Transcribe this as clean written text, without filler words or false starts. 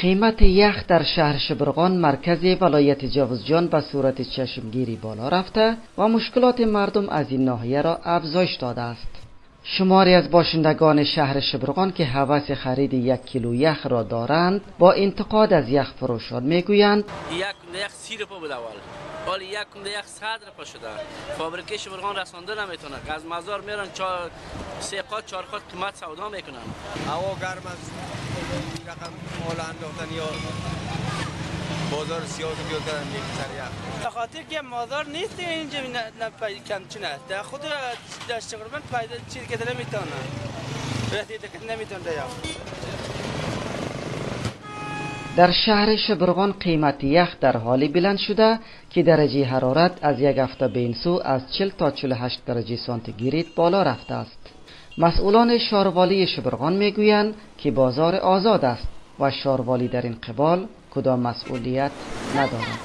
قیمت یخ در شهر شبرغان مرکز ولایت جوزجان به صورت چشمگیری بالا رفته و مشکلات مردم از این ناحیه را افزایش داده است. شماری از باشندگان شهر شبرغان که هوس خرید 1 کیلو یخ را دارند با انتقاد از یخ فروشان میگویند: یک یخ 30 روپه بود اول، حال یک یخ 100 روپه شده. فابریکه شبرغان رسانده نمیتونه، از مزار میرن 3 قات 4 قات قیمت سودا میکنن. هوا گرم است، رقم مال انداختن یا بازار سیاه رو بیاد کردن یک سر یخ. به خاطر که مازار نیست اینجا کمچین است، در خود در شبرغان پیدا چیز که نمیتونه، رسیده که نمیتونه. در شهر شبرغان قیمت یخ در حالی بلند شده که درجه حرارت از یک هفته به این سو از 40 تا 48 درجه سانتیگراد بالا رفته است. مسئولان شاروالی شبرغان میگویند که بازار آزاد است و شاروالی در این قبال کدام مسئولیت ندارد.